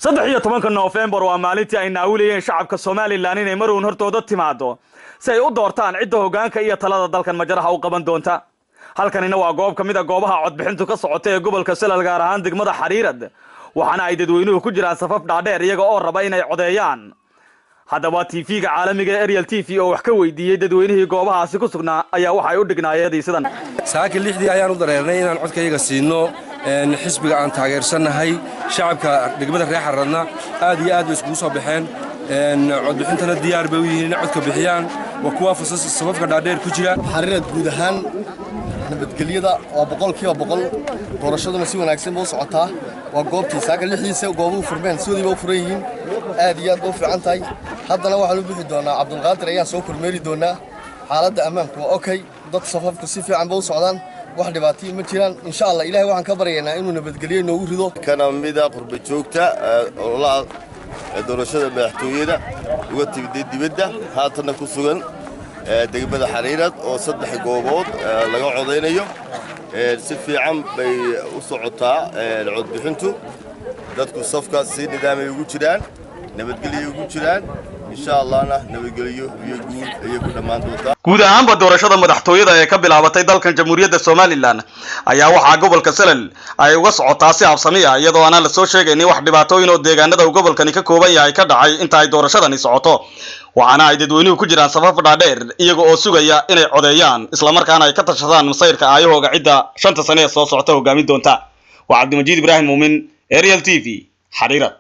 13-ka Noofembar waa maalintii ay naawilayeen shacabka Somalilan inay maruun hortooda timaado si ay u doortaan cidda hoggaanka iyo talada dalkan majaraha u qaban doonta. Halkanina waa goob ka mid a goobaha codbixintu ka socota ee gobolka Salal, gaar ahaan degmada Xariirad, waxaana ay dadweynuhu ku jiraan safaf dhaadheer iyaga oo raba inay codeeyaan. Haddaba TV-ga caalamiga ee Ariel TV oo wax ka weydiiyey dadweynihii goobahaasi ku sugnaa ayaa waxay u dhignaayeen sidan. Saaka 6dii ayaan u dareernay inaan codkayaga siino xisbiga aan taageersannahay. Shacabka degmada reer Xaradna aad iyo aad bay iskugu soo baxeen, codbixintana diyaar bay u yihiin inay codka bixiyaan. Waa kuwa safafka dhaadheer ku jira. Xariirad guud ahaan nabadgelyada waa 100%, doorashaduna si wanaagsan ba u socotaa. Waa goobtii saaka 6diisa goobuhu furmeen, sidoodiiba u furan yihiin, aad iyo aad ba u fiican tahay. Haddana waxaan u bixi doonaa Cabdulqaadir ayaan soo kormeeri doonaa. Xaaladda ammaanku waa okay, dad safafku si fiican ba u socdaan, wax dhibaataiyo ma jiraan. Insha Allah Ilahay waxaan ka baryaynaa inuu nabadgelyo noogu rido. Kana mida qurba joogta ololaha doorashada madaxtooyada uga timid dibadda, haatanna ku sugan degmada Xariirad oo 3 goobood laga codaynayo. Si fiican bay u socotaa codbixintu, dadku safka si nidaamay ugu jiraan, nabadgelyoay ugu jiraan, insha Allahna nabadgelyo iyo guul ayay ku dhammaan doontaa. Guud ahaanba doorashada madaxtooyada ee ka bilaabatay dalkan Jamhuuriyadda Somalilan ayaa waxaa gobolka Salal ay uga socotaa si habsami ah, iyadoo aanaan lasoo sheegaynin wax dhibaatooyin oo deegaanada uu gobolkani ka kooban yahay ka dhacay inta ay doorashadani socoto. Waxaana ay dadweynuhu ku jiraan safaf dhaadheer iyaga oo sugaya inay codeeyaan, islamarkaana ay ka tashadaan masayrka aayahooga cidda 5ta sane ee soo socota hogaamin doonta. Waa Cabdimajiid Ibraahim Muumin, Ariel TV, Xariirad.